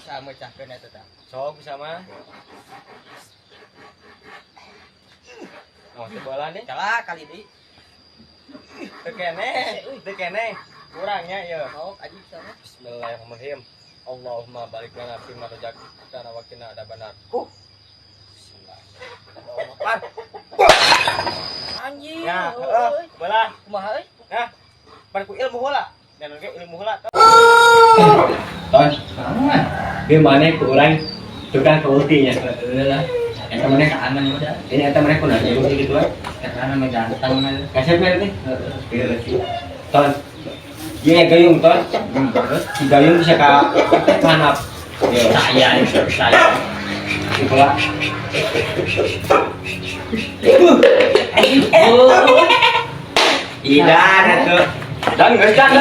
Bisa mecahkeun eta tah. Sok bisa mah. Oh, teu nih. Kalah kali deui. Teu keneh, teu keneh. Kurangnya ieu. Sok aji bisa mah. Bismillahirrahmanirrahim. Allahumma barik lana fi ma razaqtana wa qina adzabannar. Bismillah. Allahu Akbar. Anjing. Ya, heeh, bola. Kumaha euy? Nah, pan ku ilmu heula. Dan oge ilmu heula. Ton, dia mana ku urang tukang keultinya. Heeh lah. Eta mana ka aman ya udah. Ini eta mana ku nanya gitu we. Eta mah ganteng mah. Kasep nih. Heeh. Iya, Ton. Iya gayung ton. Terus Si gayung bisa ka kanap. Iya. saya. Bola. Idan atuh. Dan geus dan.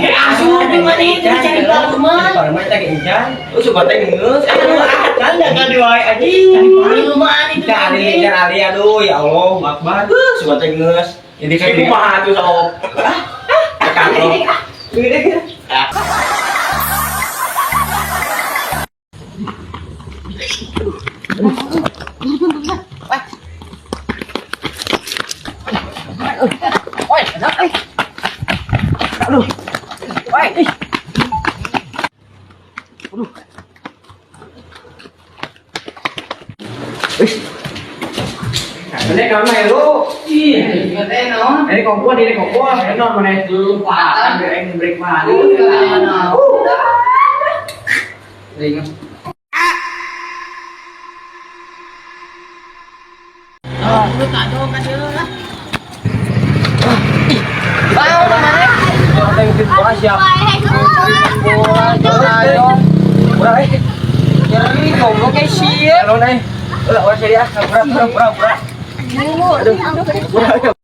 Asup di mana itu cari parman. Parman teh incan. Lu suka teh geus. Aduh, ah, kan jangan diwae anjing. Cari parman itu. Cari cari aduh ya Allah Akbar. Suka teh geus. Jadi kan Kumaha tuh sok. Ah, katrok. Ah. Oi, oi. Aduh. Oi. Aduh. Wih. Ini kamu lu. Ih, teh naon? Ini kompor, ini kompor. Ini non mana lupa. Ambil break mana? Ring. Oh, lu tak ada kan dia lah. Bau mana? Orang yang bola siap. Bola, ayo. Bola, eh. Nyeri goblok kayak sia. Halo, nih. Ulah, ulah, serius. Pura, pura, pura, pura. Aduh. Pura,